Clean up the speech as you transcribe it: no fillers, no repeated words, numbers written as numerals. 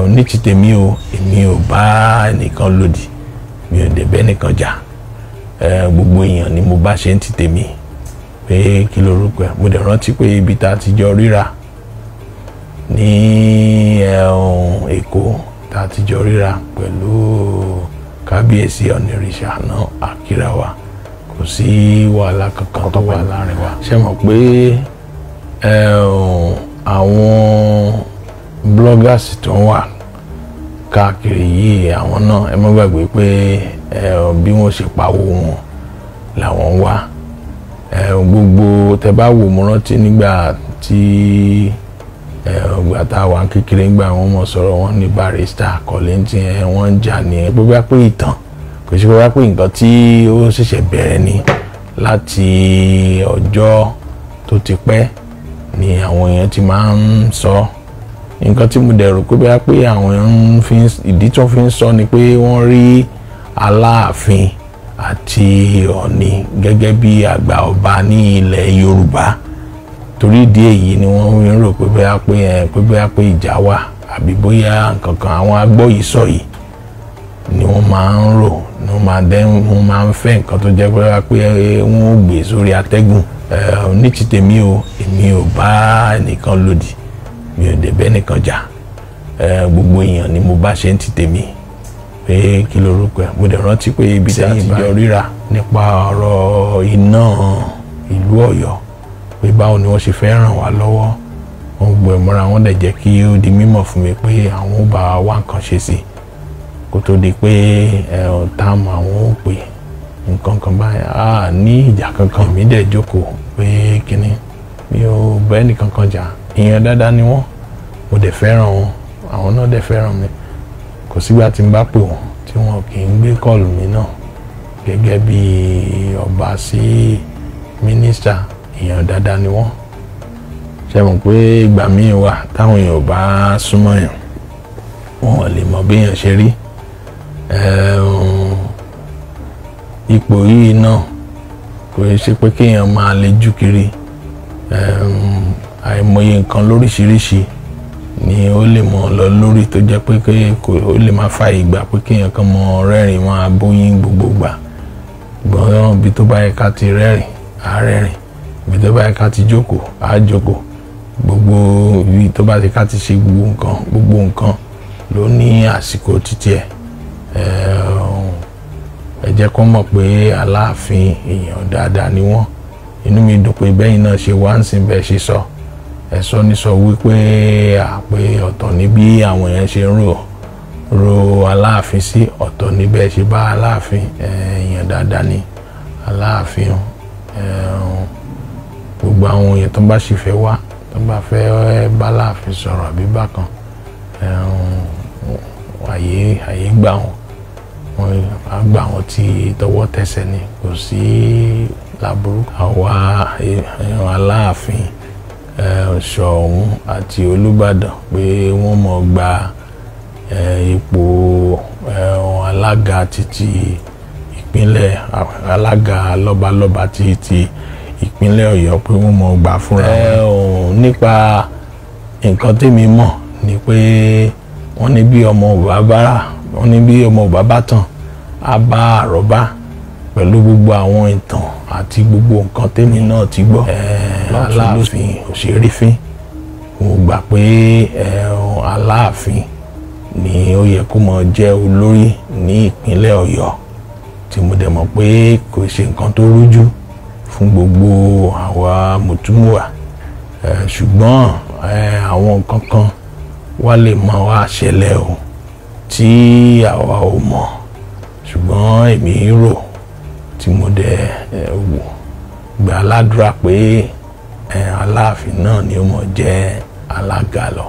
Ní ti tèmi o, èmi ò bá ẹnìkan lòdì, mi ò dẹ̀ bẹ́ nìkan jà. Gbogbo èèyàn ni mo bá ṣe ń ti tèmi. Pé kí lorúkọ ẹ̀, mo dẹ̀ rántí pé ibi tá a ti jọ ríra ní Èkó, tá a ti jọ ríra pẹ̀lú kábíyèsí Ọ̀nìrìṣà náà, àkírà wa, kò sí wàhálà kankan tó wà láàrin wa. Ṣé mọ̀ pé àwọn bloggers tó wà káàkiri yìí, àwọn náà, ẹ má gbàgbé pé bí wọ́n ṣe pawó wọn làwọn wá. Gbogbo tẹ bá wò, mo rántí nígbà tí ìgbà tá a wà kékeré, ńgbà wọn mọ̀ sọ̀rọ̀ wọn ní Barrister Kollington, wọ́n ń jà ní gbogbo pé ìtàn kò sí pé nǹkan tí ó ṣẹ̀ṣẹ̀ bẹ̀rẹ̀ ni. Láti ọjọ́ tó ti pẹ́ ni àwọn èèyàn ti máa ń sọ. Nǹkan tí mo dẹ̀ rò pé bóyá pé àwọn èèyàn fi ìdí tó fi ń sọ ni pé wọ́n rí Aláàfin àti Ọ̀ọ̀ni gẹ́gẹ́ bí àgbà ọba ní ilẹ̀ Yorùbá. Torí ìdí èyí ni wọ́n ń rò pé bóyá pé ẹ pé bóyá pé ìjà wà àbí bóyá nǹkan kan. Àwọn agbọ́ yìí sọ yìí ni wọ́n máa ń rò, ni wọ́n máa dẹ́, wọ́n máa ń fẹ́ nǹkan tó jẹ́ bóyá pé wọ́n ó gbé sórí atẹ́gùn. Ní ti tèmi o, èmi ò bá ẹnìkan lòdì, mi ò dẹ̀ bẹ́ nìkan jà. Gbogbo èèyàn ni mo bá ṣe ń ti tèmi. Pé kí lorúkọ ẹ̀, mo dẹ̀ rántí pé ibi tá a ti jọ ríra nípa ọ̀rọ̀ iná ìlú Ọ̀yọ́, pé báwo ni wọ́n ṣe fẹ́ ràn wá lọ́wọ́, wọ́n gbọ́ ìmọ̀ra wọn dẹ̀ jẹ́ kí ó di mímọ̀ fún mi pé àwọn ò bá wá nǹkan ṣe sí kó tó di pé táàmù àwọn ò pè nǹkan kan báyìí. A ní ìjà kankan, mi dẹ̀ jókòó pé kínní, mi ò bá ẹnìkan kan jà. Èèyàn dáadáa ni wọ́n, mo dẹ̀ fẹ́ràn wọn, àwọn náà dẹ̀ fẹ́ràn mi. Kò sígbà tí n bá pè wọ́n tí wọn kì í gbé call mi náà. Gẹ́gẹ́ bí ọba sí mínísítà, èèyàn dáadáa ni wọ́n. Ṣe mọ̀ pé ìgbà míì wà táwọn èèyàn ò bá súnmọ́ yàn, wọn ò lè mọ bí èèyàn ṣe rí. Ipò yìí náà kò ṣe pé kéèyàn máa lejú kiri. Àìmọye nǹkan lóríṣiríṣi ni ó lè mọ̀ lọ lórí tó jẹ́ pé ó lè máa fa ìgbà pé kéèyàn kan mọ rẹ́rìn máa bóyín gbogbo gbà. Gbọ́n ibi tó bá yẹ ká ti rẹ́rìn, á rẹ́rìn. Ibi tó bá yẹ ká ti jókòó, á jókòó. Gbogbo ibi tó bá ti ká ti ṣe gbogbo nǹkan, gbogbo nǹkan ló ní àsìkò títí ẹ̀. Ẹ jẹ́ kó mọ̀ pé Aláàfin, èèyàn dáadáa ni wọ́n. Inú mi dùn pé bẹ́yìn náà ṣe wá ń sìn bẹ́ẹ̀ ṣe sọ. Ẹ sọ ní sọ wípé àpé ọ̀tọ̀ ní bí àwọn èèyàn ṣe ń rò Aláàfin sí, ọ̀tọ̀ ní bẹ́ẹ̀ ṣe bá Aláàfin. Èèyàn dáadáa ni Aláàfin. Gbogbo àwọn èèyàn tó bá sì fẹ́ wá, tó bá fẹ́ bá Aláàfin sọ̀rọ̀ àbí bákan, àyè gbà wọ́n, wọ́n á gbà wọ́n tí tọwọ́ tẹsẹ̀ ni, kò sí láburú. Àwa Aláàfin, Ṣọ̀ún àti Olúbàdàn, pé wọ́n mọ̀ gba ipò alága títí ìpínlẹ̀, alága lọ́balọ́ba títí ìpínlẹ̀ Ọ̀yọ́, pé wọ́n mọ̀ gbà fúnra wọn. Nípa nǹkan tèmi mọ̀ ni pé wọ́n ní bí ọmọ bàbá, wọ́n ní bí ọmọ bàbá tàn á bá àrọ́bá, pẹ̀lú gbogbo àwọn ìtàn àti gbogbo nǹkan tèmi náà ti gbọ́. Aláàfin òṣèré-fín, mo gbà pé Aláàfin ni ó yẹ kó mọ jẹ́ olórí ní ìpínlẹ̀ Ọ̀yọ́, tí mo dẹ̀ mọ̀ pé kò ṣe nǹkan tó rújú fún gbogbo àwa mùtúmùwà. Ṣùgbọ́n àwọn nǹkan kan wá lè mọ wá ṣẹlẹ̀ o tí àwa ò mọ̀. Ṣùgbọ́n èmi rò, tí mo dẹ̀ wò gbà ládùúrà pé Aláàfin náà ni ó mọ̀ jẹ́ alága lọ.